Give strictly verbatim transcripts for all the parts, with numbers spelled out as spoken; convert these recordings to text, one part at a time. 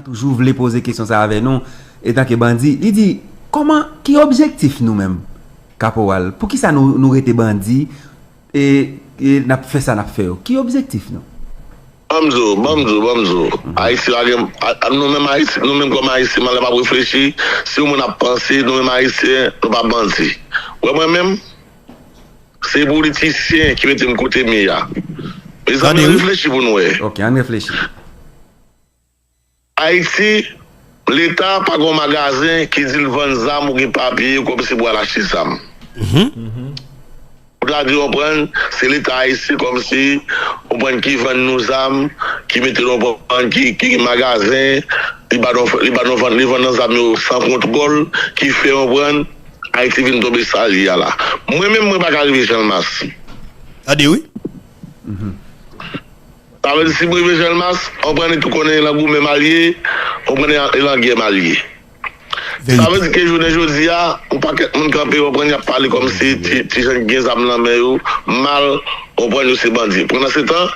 Toujou vle poze kesyon sa avè nou, etanke bandi, li di, kòman, ki objektif nou menm, Kaporal? Poukisa nou, nou rete bandi e, e n ap fè sa n ap fè yo? Ki objektif nou? Ban m di w, ban m di w, ban m di w. Ayiti pa gen, a, a, nou menm Ayiti, nou menm kòm Ayisyen, malè m ap reflechi, si yon moun ap panse, nou menm Ayisyen, nou pa bandi. Ou wè mwen menm, se politisyen ki mete m kote m ye a. Mezanmi, reflechi pou n wè. Ok, ann reflechi. Ayiti, Leta pa gen yon magazen ki di l vann zam ou gen papye kòmsi pou al achte zam. Ou ta dwe konprann, se Leta ayisyen kòmsi, konprann, ki vann nou zam, ki mete nou konprann, ki, ki gen magazen, li ba nou, li ba nou vann, li vann nan zam yo san kontwòl, ki fè, konprann, Ayiti vin tonbe sa l ye a la. Mwen menm, mwen pa ka rive Channmas. Tande wi. Sa vle di si m rive Channmas, konprann, li tou konnen e nan goumen m al ye, konprann, e nan gè m al ye. Sa vle di ke jounen jodi a, yon pakèt moun kanpe, konprann, y ap pale kòmsi ti, ti jan ki gen zam nan men yo, mal, konprann, yo se bandi. Pandansetan,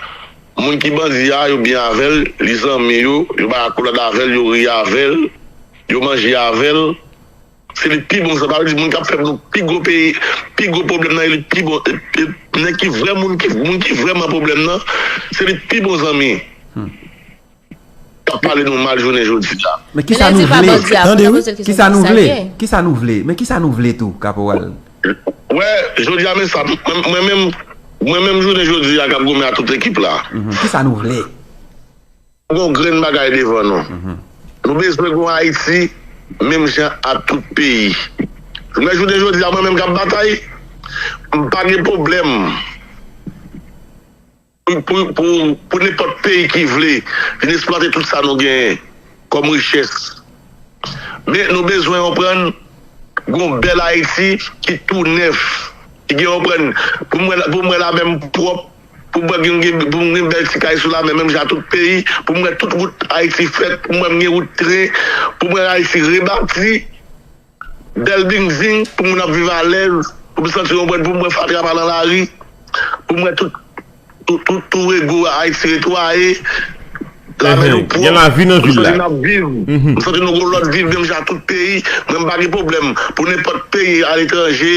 moun ki bandi a, yo byen avè l, li zanmi yo, yo bay akolad avè l, yo ri avè l, yo manje avè l. Se li pi bon, sa vle di moun k ap fè nou pi gwo peyi, pi gwo pwoblèm nan, e li pi bon, e, e, nèg ki vrè moun, ki, moun ki vrèman pwoblèm nan, se li pi bon zanmi. K ap pale nou mal jounen jodi a. Men kisa nou vle? Tande wi. Kisa nou vle? Kisa nou vle? Men kisa nou vle tou, Kaporal? Wè, jodi a, men sa, mwen, mwen menm, mwen menm jounen jodi a k ap goumen ak tout ekip la. Kisa nou vle? Nou gen yon grenn bagay devan nou. Nou bezwen gen yon Ayiti menm jan ak tout peyi. Jounen, jounen jodi a, mwen menm k ap batay, m pa gen pwoblèm pou, pou, pou, pou nenpòt peyi ki vle vin eksplwate tout sa nou genyen kòm richès. Men nou bezwen konprann gon bèl Ayiti ki tou nèf, ki gen, konprann, pou m wè, pou m wè lamè m pwòp, pou m wè gen, gen, pou m gen bèl ti kay sou lamè, menm jan ak tout peyi, pou m wè tout wout Ayiti fèt, pou m wè m gen wout tren, pou m wè Ayiti rebati, bèl bilding, pou moun ap viv alèz, pou m santi, konprann, pou m wè fatra pa nan lari, pou m wè tout, tout, tout, tout rego Ayiti netwaye, lamè nou pwòp, pou m santi n ap viv, m santi nou gon lòt viv menm jan ak tout peyi, mwen m pa gen pwoblèm pou nenpòt peyi aletranje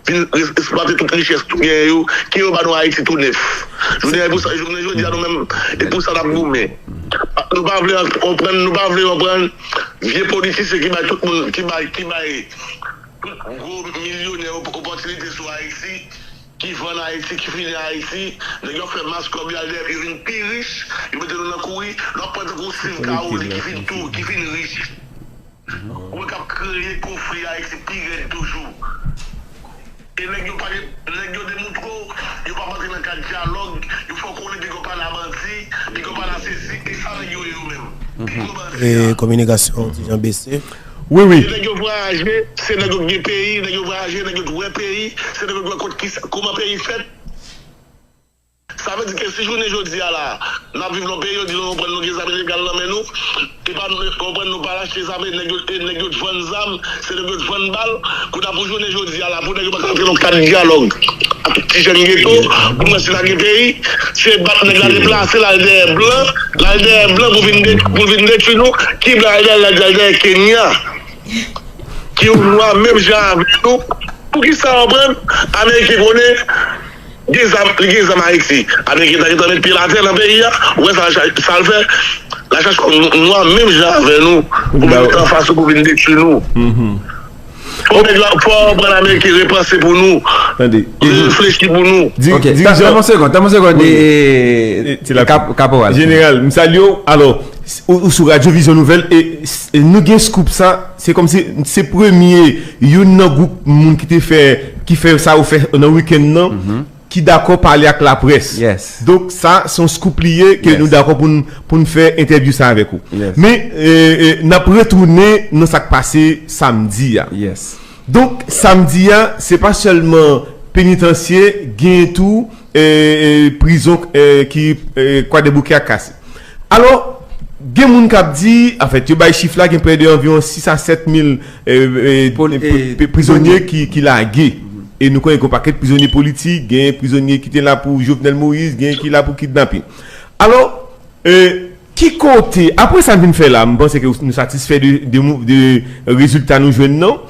vin res-, eksplwate tout richès nou genyen yo, ke yo ba nou Ayiti tou nèf. Jounen, e pou sa, jounen jodi a nou menm, e pou sa n ap goumen. Nou pa vle konprann, nou pa vle konprann vye politisyen ki bay tout moun, ki bay, ki bay tout gwo milyonè op-, opòtinite sou Ayiti, ki vann Ayiti, ki fini Ayiti, nèg yo fè mas kòb yo al dèyè, yo vin pi rich, yo mete nou nan kouri, nou ap pran tankou Steve Caroline ki fin tou, ki fin rich. Ou wè k ap kreye konfli Ayiti pi rèd toujou. E nèg yo pa gen, nèg yo demoutre w, yo p ap antre nan kad dyalòg, yo fè w konnen piga w pale a bandi, piga w pale a sesi, e sa nèg yo ye yo menm. Piga w bandi a. E kominikasyon ti jan bese. Wi, wi. Se nèg yo vwayaje, se nèg yo k gen peyi, nèg yo vwayaje, nèg yo t wè peyi, se nèg yo t wè kot kisa, kòman peyi fèt. Sa vle di ke si jounen jodi a la, n ap viv nan peyi, yo di nou konprann nou gen zam ilegal nan men nou, e pa nou konprann nou pa al achte zam, e nèg yo, e nèg yo t vann zam, se nèg yo t vann bal, kounye a pou jounen jodi a la, pou nèg yo pa ka antre nan kad dyalòg ak ti jèn geto, pou mwen si n a gen peyi, se bat nèg la deplase, l al dèyè blan, l al dèyè blan pou vin de-, pou vin detwi nou, ki blan al dèyè, l al dèyè Kenya, ki yon nwa menm jan avè nou, poukisa w konprann, Ameriken konnen, Gen zam, li gen zam Ayiti. Ameriken ta gentan met pye l atè nan peyi a. Ou wè sa, sa l fè? L al chache yon nwa menm jan avè nou pou mete anfas nou pou vin detwi nou. Fò nèg la, fò pran Ameriken repanse pou nou. Tande. Reflechi pou nou. Ok, tann yon segond, tann yon segond, e, e, Kaporal. Jeneral, m salye w. Alò, ou, ou sou Radyo Vizyon Nouvèl e, e nou gen scoop sa, se kòmsi se premye youn nan gwoup moun ki te fè, ki fè sa ou fè nan wikenn nan. Ki dakò pale ak laprès. Donk, sa, se yon scoop li ye, ke nou dakò pou n, pou n fè entèvyou sa avèk ou. Men, e, e, n ap retounen nan sa k pase samdi a. Donk, samdi a, se pa sèlman penitansye, gen tou, e, e, prizon, e, ki, e, Kwadèboukè ak Kase. Alò, gen moun k ap di, anfèt, yo bay chif la, gen prè de anviwon sis a sèt mil, e, e, pri-, e, pri-, prizonye ki, ki lage. E nou konnen gen yon pakèt prizonye politik, gen prizonye ki te la pou Jovenel Moïse, gen ki la pou kidnaping. Alò, e, Ki kote, apre sa n vin fè la, m panse ke nou satisfè de, de, de rezilta nou jwenn nan.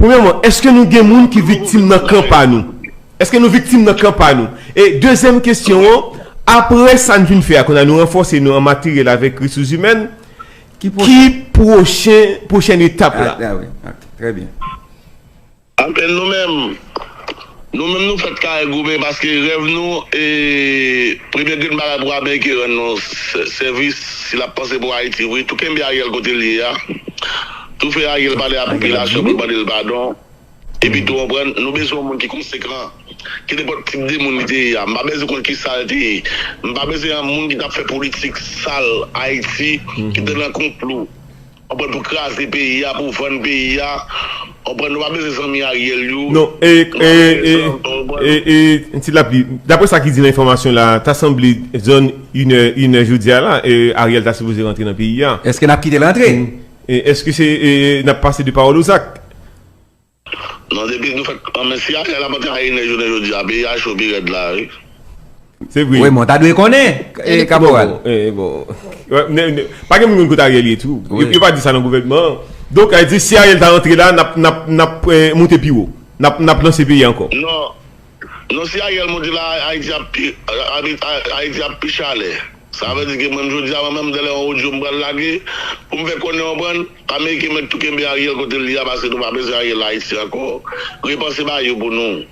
Premyèman, èske nou gen moun ki viktim nan kan pa nou? Èske nou viktim nan kan pa nou? E dezyèm kesyon an, apre sa n fin fè a, kounye a nou ranfòse nou an materyèl avèk resous imèn, ki pwochen, pwochen etap la? Trè byen. Anpè nou menm, nou menm nou fèt kare goumen paske rèv nou e premye grenn bagay pou Ameriken rann nou sèvis si l ap panse pou Ayiti vre. Tou kenbe Ariel kote l ye a. Tou fè Ariel pale a popilasyon pou l mande l padon. Epi tou konprann, nou bezwen yon moun ki konsekan, ki nenpòt tip de moun li te ye a. M pa bezwen konn ki sa l te ye. M pa bezwen yon moun ki t ap fè politik sal Ayiti, ki te nan konplo. Konprann, pou kraze peyi a, pou vann peyi a. Konprann, nou pa bezwen zanmi Ariel yo. Non, e, e, e, e, e, ti lapli, daprè sa ki di nan enfòmasyon la, ta sanble zòn inè, inè jodi a la, e, Ariel ta sipoze rantre nan peyi a. Èske n ap kite l rantre? E, èske se, e, n ap pase de pawòl o zak? Non, depi nou fèk anmen si Ariel ap antre a inè jounen jodi a, peyi a cho pi rèd la, wi. Se vre. Wi, men w ta dwe konnen, e, kaporal. Bon, e, bon. Pa gen moun konn kote Ariel ye tou. Yo, yo pa di sa nan gouvènman an. Donk, sa vle di, si Ariel ta rantre la, n ap, n ap, n ap, e, monte pi wo. N ap, n ap lanse peyi a ankò. Non. Non, si Ariel monte la, Ayiti ap pi, Ayiti ap pi chalè. Sa vle di ke mwen, jodi a, mwen menm, dèlè yon odyo m pral lage, pou m fè konnen, konprann, Ameriken mèt tou kenbe Ariel kote l ye a, paske nou pa bezwen Ariel Ayiti ankò. Repanse bagay yo pou nou.